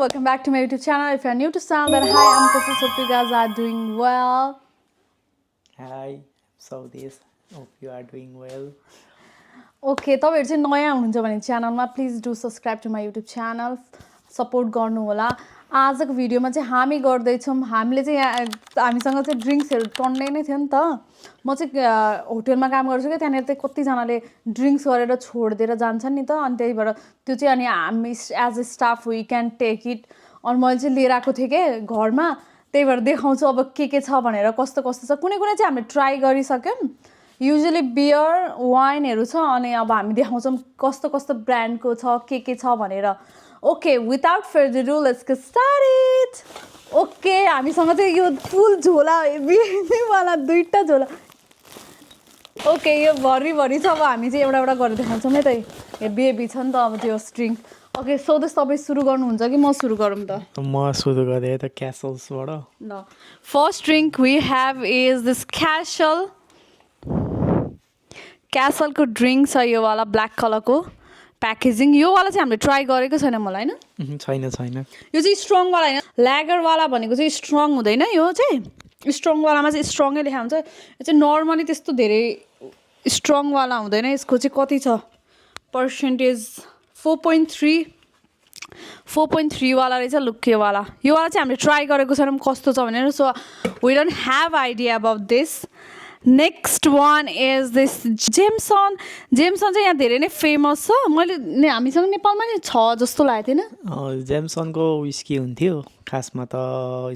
welcome back to my YouTube channel. If you're new to channel, then hi, I'm Kassis. Hope you guys are doing well. Hi, so this. Hope you are doing well. Okay, तपाईहरु चाहिँ नयाँ हुनुहुन्छ भने च्यानलमा please do subscribe to my YouTube channel support गर्नु होला आजको भिडियोमा चाहिँ हामी गर्दै छौं हामीले चाहिँ हामीसँग चाहिँ ड्रिंक्सहरु टन्नै नै थियो नि त म चाहिँ होटलमा काम गर्छु के त्यहाँनेर चाहिँ कति जनाले ड्रिंक्स गरेर छोड्दिएर जान्छन् नि त अनि त्यही भएर त्यो चाहिँ अनि हामी as a staff we can take it अनि मैले चाहिँ लिएर आएको थिए के घरमा त्यही भएर देखाउँछु अब के छ भनेर कस्तो कस्तो छ कुनै कुनै चाहिँ हामीले ट्राई गरिसक्यौं युजुअली बियर वाइनहरु छ अनि अब हामी देखाउँछौं कस्तो कस्तो ब्रान्डको छ छ भनेर okay without further due let's get started okay हामीसँग चाहिँ यो फुल झोला हेभी वाला दुईटा झोला ओके यो भरि छ अब हामी चाहिँ एउटा एउटा गरेर देखाउँछौं है त हेभी छ नि त अब त्यो स्ट्रिङ ओके सो दिस तपाई सुरु गर्नुहुन्छ कि म सुरु गरौँ त म सुरु गरे त क्यासल्सबाट ल first drink we have is this castle को ड्रिंक छ यो वाला ब्ल्याक कलरको प्याकेजिङ यो वाला चाहिँ हामीले ट्राई गरेको छैन मलाई हैन छैन यो चाहिँ स्ट्रङ वाला हैन ल्यागर वाला भनेको चाहिँ स्ट्रङ हुँदैन यो चाहिँ स्ट्रङ वालामा चाहिँ स्ट्रङै लेखा हुन्छ यो चाहिँ नर्मली त्यस्तो धेरै स्ट्रङ वाला हुँदैन यसको चाहिँ कति छ पर्सेन्टेज 4.3 वाला रहेछ लुक यो वाला चाहिँ हामीले ट्राई गरेको छैनौं कस्तो छ भनेर so we don't have idea about this next one is this Jameson चाहिँ यहाँ धेरै नै फेमस छ मैले हामीसँग नेपालमा नि छ जस्तो लागेको थिएन जेमसनको विस्की हुन्थ्यो खासमा त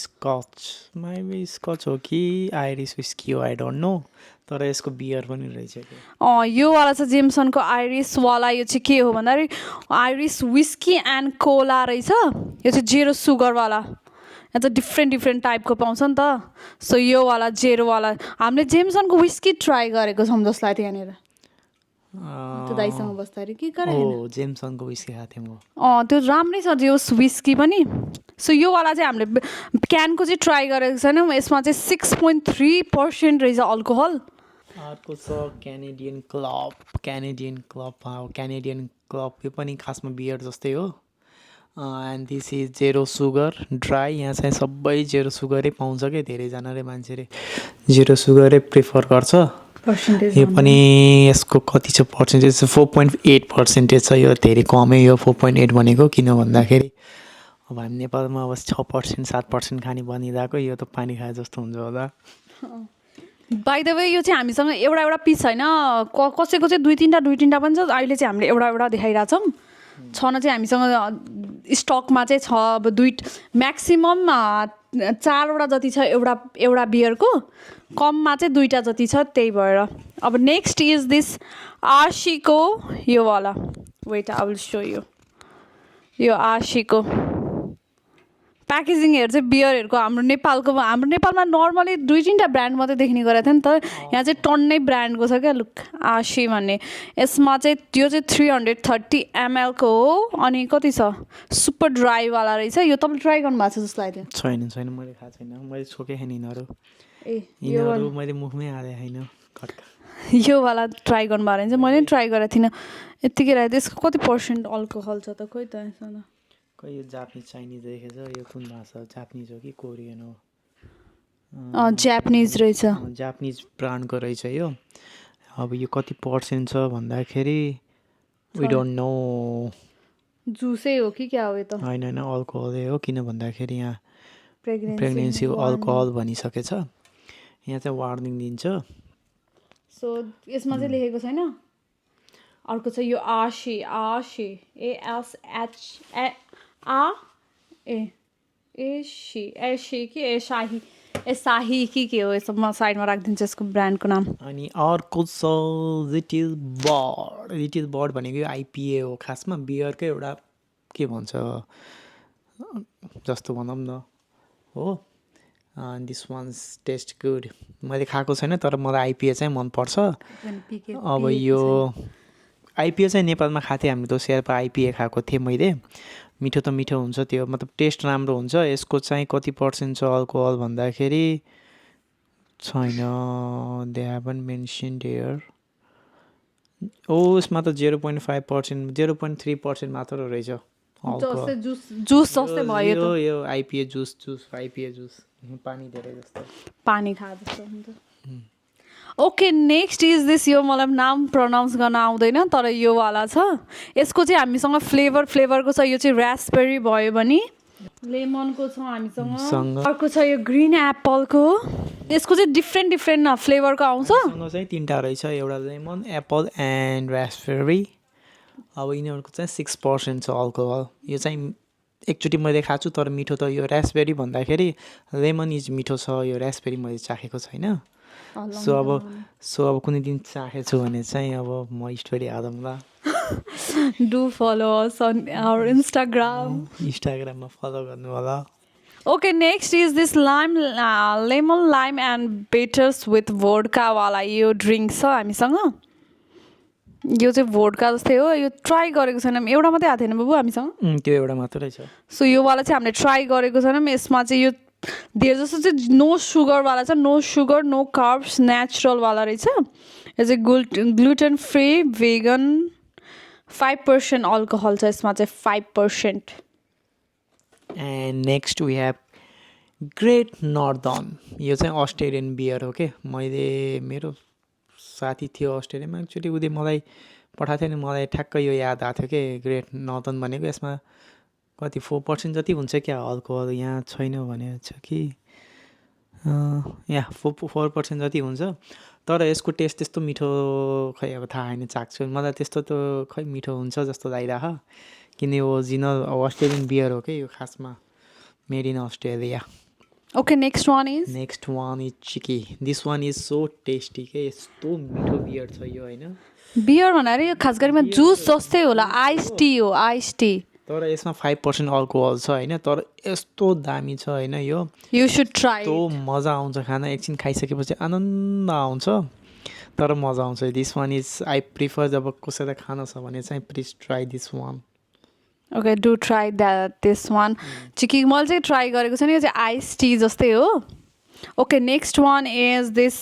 स्कच हो कि आइरिस विस्की हो आई डोन्ट नो तर यसको बियर पनि रहेछ यो वाला चाहिँ जेमसनको आइरिस वाला यो चाहिँ के हो भन्दाखेरि आइरिस विस्की एन्ड कोला रहेछ यो चाहिँ जेरो सुगर वाला यहाँ चाहिँ डिफ्रेन्ट टाइपको पाउँछ नि त सो यो वाला जेरो वाला हामीले जेमसनको विस्की ट्राई गरेको छौँ जसलाई त्यहाँनिर त्यो दाइसँग बस्दाखेरि के गरे जेमसनको विस्की खाएको थिएँ म त्यो राम्रै छ त्यो विस्की पनि सो यो वाला चाहिँ हामीले क्यानको चाहिँ ट्राई गरेको छैनौँ यसमा चाहिँ 6.3% रहेछ अल्कोहल अर्को छ क्यानेडियन क्लब यो पनि खासमा बियर जस्तै हो and this is zero sugar dry यहाँ चाहिँ सबै जेरो सुगरै पाउँछ क्या धेरैजनाले मान्छेले जेरो सुगरै प्रिफर गर्छ यो पनि यसको कति छ पर्सेन्टेज 4.8% छ यो धेरै कमै यो 4.8 भनेको किन भन्दाखेरि अब हामी नेपालमा अब 6% 7% खाने बनिरहेको यो त पानी खाए जस्तो हुन्छ होला बाइ द वे यो चाहिँ हामीसँग एउटा पिस छैन कसैको चाहिँ दुई तिनटा पनि छ अहिले चाहिँ हामीले एउटा देखाइरहेछौँ छन चाहिँ हामीसँग स्टकमा चाहिँ छ अब म्याक्सिमम 4वटा जति छ एउटा बियरको कममा चाहिँ 2टा जति छ त्यही भएर अब नेक्स्ट इज दिस आशीको यो वाला वेट आई विल शो यो आशीको प्याकेजिङहरु चाहिँ बियरहरुको हाम्रो नेपालमा नर्मली 2-3टा ब्रान्ड मात्रै देख्ने गरेको थियो नि त यहाँ चाहिँ टन्नै ब्रान्डको छ क्या लुक आशी भन्ने यसमा चाहिँ त्यो चाहिँ 330 ml को हो अनि कति छ सुपर ड्राई वाला रहेछ यो तपाईले ट्राई गर्नु भएको छ जस्तो लाग्यो छैन मैले खाएको छैन मैले छोके छैन यिनीहरु मैले मुखमै हाले हैन यो वाला ट्राई गर्नु भएको रहेछ मैले ट्राई गरेको थिइनँ यतिकै राख्दै त्यसको कति पर्सेन्ट अल्कोहल छ त खोइ त यो जापानिज चाइनिज देखेछ यो कुन भाषा जापानिज हो कि कोरियन हो जापानिज रहेछ जापानिज ब्रान्डको रहेछ यो अब यो कति पर्सेन्ट छ भन्दाखेरि वी डोन्ट नो जुसै हो कि क्या हो यो त हैन अल्कोहलै हो किन भन्दाखेरि यहाँ प्रेग्नेन्सी अल्कोहल भनिसकेछ यहाँ चाहिँ वार्निङ दिन्छ सो यसमा चाहिँ लेखेको छैन अर्को छ यो आशी शाही कि के हो यसो म साइडमा राखिदिन्छु यसको ब्रान्डको नाम अनि अर्को छ लिटिल बर्ड भनेको यो आइपिए हो खासमा बियरकै एउटा के भन्छ जस्तो भनौँ न हो दिस वान्स टेस्ट गुड मैले खाएको छैन तर मलाई आइपिए चाहिँ मनपर्छ अब यो आइपिए चाहिँ नेपालमा खाएको थिएँ हामी त शेर्पा आइपिए खाएको थिएँ मैले मिठो त मिठो हुन्छ त्यो मतलब टेस्ट राम्रो हुन्छ यसको चाहिँ कति पर्सेन्ट छ अल्कोहल भन्दाखेरि छैन दे हेभन्ट मेन्सन्ड हियर यसमा त 0.5% 0.3% मात्र रहेछ अल्कोहल जस्तै जुस जस्तै भयो यो यो आइपिए जुस आइपिए जुस पानी धेरै जस्तो पानी खा जस्तो हुन्छ ओके नेक्स्ट इज दिस यो मलाई नाम प्रनाउन्स गर्न आउँदैन तर यो वाला छ यसको चाहिँ हामीसँग फ्लेभरको छ यो चाहिँ रास्पबेरी भयो भने लेमनको छ हामीसँग अर्को छ यो ग्रिन एप्पलको यसको चाहिँ डिफ्रेन्ट न फ्लेभरको आउँछ सँग चाहिँ तिनवटा रहेछ एउटा लेमन एप्पल एन्ड रास्पबेरी अब यिनीहरूको चाहिँ 6% छ अल्कोहल यो चाहिँ एकचोटि मैले खाएको छु तर मिठो त यो रास्पबेरी भन्दाखेरि लेमन इज मिठो छ यो रास्पबेरी मैले चाखेको छैन सो अब कुनै दिन चाखेछु भने चाहिँ अब म स्टोरी हालौँला do follow us on our इन्स्टाग्राममा फलो गर्नु होला okay next is this lemon lime and bitters with vodka वाला यो ड्रिङ्क छ हामीसँग यो चाहिँ भोडका जस्तै हो यो ट्राई गरेको छैनौँ एउटा मात्रै आएको थिएन बाबु हामीसँग त्यो एउटा मात्रै रहेछ सो यो वाला चाहिँ हामीले ट्राई गरेको छैनौँ यसमा चाहिँ यो धेरै जस्तो चाहिँ नो सुगरवाला छ नो सुगर नो कार्ब्स नेचुरलवाला रहेछ यो चाहिँ ग्लुटेन फ्री भेगन 5% अल्कोहल छ यसमा चाहिँ 5% and next we have great northern यो चाहिँ अस्ट्रेलियन बियर हो के मैले मेरो साथी थियो अस्ट्रेलियामा एक्चुअली उसले मलाई पठाएको थियो नि मलाई ठ्याक्कै यो याद आएको थियो कि ग्रेट नर्दन भनेको यसमा कति 4% जति हुन्छ क्या अल्कोहल यहाँ छैन भनेको छ कि यहाँ 4% जति हुन्छ तर यसको टेस्ट त्यस्तो मिठो खै अब थाहा छैन चाख्छु मलाई त्यस्तो त खै मिठो हुन्छ जस्तो लागिरह किन यो ओरिजिनल अस्ट्रेलियन बियर हो कि यो खासमा made in Australia okay next one is cheeky this one is so tasty के यस्तो मिठो बियर छ यो होइन बियर भनेर यो खास गरीमा जुस जस्तै होला आइस टी तर यसमा 5% अल्कोहल छ होइन तर यस्तो दामी छ होइन यो यु सुड ट्राई यस्तो मजा आउँछ खाना एकछिन खाइसकेपछि आनन्द आउँछ तर मजा आउँछ this one is I prefer जब कसैलाई खाना छ भने चाहिँ please try this one okay do try this one चिकी मैले चाहिँ ट्राई गरेको छैन यो चाहिँ आइस टी जस्तै हो okay next one is this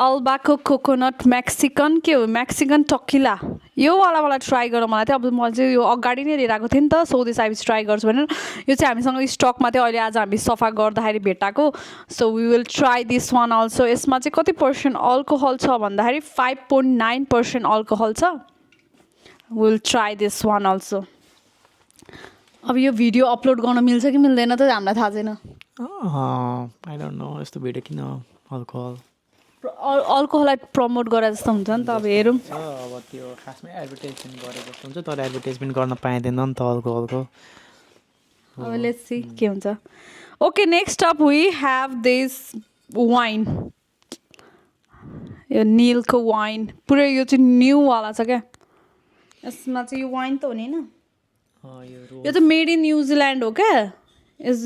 अल्बाको कोकोनट मेक्सिकन के हो मेक्सिकन टकिला यो वाला ट्राई गर्न मलाई थियो अब मैले चाहिँ यो अगाडि नै लिएर आएको थिएँ नि त सो दिस आई ट्राई गर्छु भनेर यो चाहिँ हामीसँग स्टकमा थियो अहिले आज हामी सफा गर्दाखेरि भेटाएको so we will try this one also यसमा चाहिँ कति पर्सेन्ट अल्कोहल छ भन्दाखेरि 5.9% अल्कोहल छ will try this one also अब यो भिडियो अपलोड गर्न मिल्छ कि मिल्दैन त हामीलाई थाहा छैन आई डोन्ट नो यस्तो भिडियो किन अल्कोहललाई प्रमोट गरे जस्तो हुन्छ नि त अब हेरौँ अब त्यो खासमा एडभर्टाइजमेन्ट गरे जस्तो हुन्छ तर एडभर्टाइजमेन्ट गर्न पाइँदैन नि त अल्कोहलको अब लेट्स सी के हुन्छ okay next up we have this wine यो नीलको वाइन पुरै यो चाहिँ न्यूवाला छ क्या यसमा चाहिँ यो वाइन त हो नि होइन यो त मेड इन न्युजिल्यान्ड हो क्या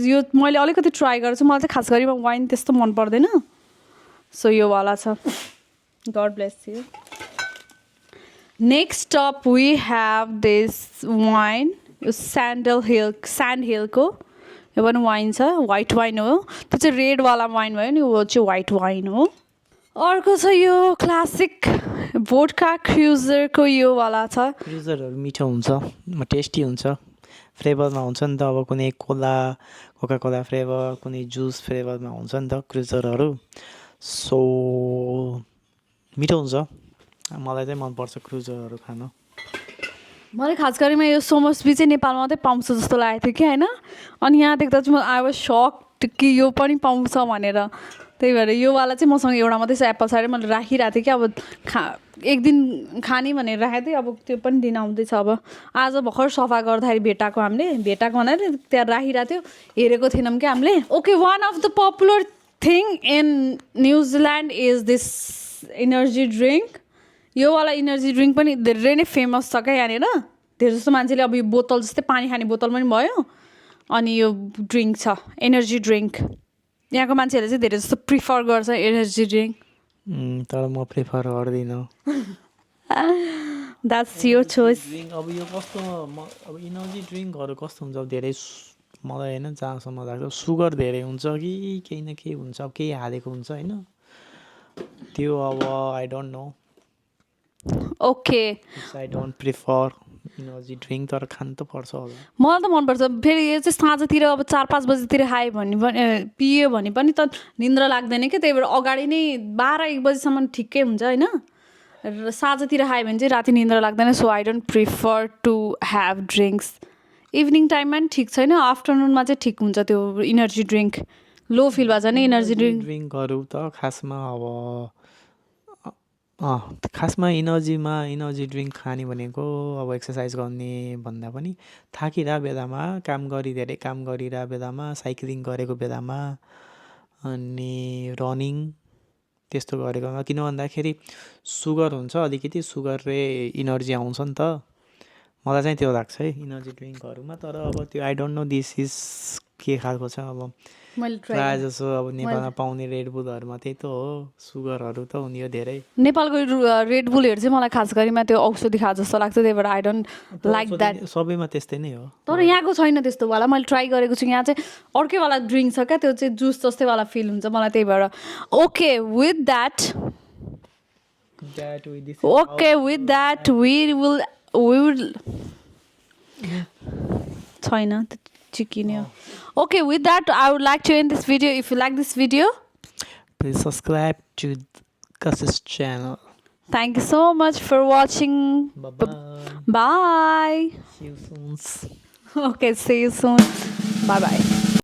यो मैले अलिकति ट्राई गरेको छु मलाई चाहिँ खास गरी वाइन त्यस्तो मन पर्दैन सो यो वाला छ God bless you next up we have this wine यो स्यान्ड हिलको यो पनि वाइन छ वाइट वाइन हो त्यो चाहिँ रेडवाला वाइन भयो नि यो चाहिँ वाइट वाइन हो अर्को छ यो क्लासिक भोडका क्रुजरको यो वाला छ क्रुजरहरू मिठो हुन्छ टेस्टी हुन्छ फ्लेभरमा हुन्छ नि त अब कुनै कोका कोला फ्लेभर कुनै जुस फ्लेभरमा हुन्छ नि त क्रुजरहरू सो मिठो हुन्छ मलाई चाहिँ मनपर्छ क्रुजरहरू खान मलाई खास गरीमा यो सोमसबी चाहिँ नेपालमा मात्रै पाउँछ जस्तो लागेको थियो कि होइन अनि यहाँ देख्दा चाहिँ आई वाज सक्ड कि यो पनि पाउँछ भनेर त्यही भएर यो वाला चाहिँ मसँग एउटा मात्रै छ एप्पल साइडर मैले राखिरहेको थिएँ कि अब एक दिन खाने भनेर राखेको थिएँ अब त्यो पनि दिन आउँदैछ अब आज भर्खर सफा गर्दाखेरि भेटाएको भनेर त्यहाँ राखिरहेको थियो हेरेको थिएनौँ क्या हामीले okay one of the popular thing in New Zealand is this energy drink यो वाला इनर्जी ड्रिङ्क पनि धेरै नै फेमस छ क्या यहाँनिर धेरै जस्तो मान्छेले अब यो बोतल जस्तै पानी खाने बोतल पनि भयो अनि यो ड्रिङ्क छ एनर्जी ड्रिङ्क यहाँको मान्छेहरूले चाहिँ धेरै जस्तो प्रिफर गर्छ एनर्जी ड्रिङ्क तर म प्रिफर गर्दिनँ द्याट्स योर चोइस अब यो कस्तो अब इनर्जी ड्रिङ्कहरू कस्तो हुन्छ अब धेरै मलाई होइन जहाँसम्म लाग्छ सुगर धेरै हुन्छ कि केही न केही हुन्छ अब केही हालेको हुन्छ होइन त्यो अब I don't know okay I don't prefer energy drink तर खानु त पर्छ होला। मलाई त मनपर्छ। फेरि यो चाहिँ साँझतिर अब 4-5 बजीतिर खायो भने पियो भने पनि त निन्द्रा लाग्दैन क्या, त्यही भएर अगाडि नै 12-1 बजीसम्म ठिकै हुन्छ होइन। र साँझतिर खायो भने चाहिँ राति निन्द्रा लाग्दैन। So I don't prefer to have drinks. Evening टाइममा पनि ठिक छैन, आफ्टरनुनमा चाहिँ ठिक हुन्छ त्यो इनर्जी ड्रिङ्क। लो फिल भएछ भने इनर्जी ड्रिङ्क। ड्रिङ्कहरू त खासमा अब खासमा इनर्जी ड्रिङ्क खाने भनेको अब एक्सर्साइज गर्ने भन्दा पनि थाकिरह बेलामा, धेरै काम गरिरह बेलामा, साइक्लिङ गरेको बेलामा अनि रनिङ त्यस्तो गरेकोमा। किन भन्दाखेरि सुगर हुन्छ अलिकति, सुगरले इनर्जी आउँछ नि त। मलाई चाहिँ त्यो लाग्छ है इनर्जी ड्रिङ्कहरूमा। तर अब त्यो I don't know this is के खालको छ। अब मैले ट्राई प्रायः जसो अब नेपालमा पाउने रेडबुलहरूमा त्यही त हो, सुगरहरू त हुने हो धेरै। नेपालको रेडबुलहरू चाहिँ मलाई खास गरीमा त्यो औषधि खा जस्तो लाग्छ, त्यही भएर आई डोन्ट लाइक द्याट। सबैमा त्यस्तै नै हो, तर यहाँको छैन त्यस्तो वाला। मैले ट्राई गरेको छु, यहाँ चाहिँ अर्कैवाला ड्रिङ्क छ क्या, त्यो चाहिँ जुस जस्तैवाला फिल हुन्छ मलाई, त्यही भएर। Okay with that we will छैन चिकिन्यो। Okay, with that, I would like to end this video. If you like this video, please subscribe to Kas's channel. Thank you so much for watching. Bye-bye. Bye. See you soon. Okay, see you soon. Bye-bye.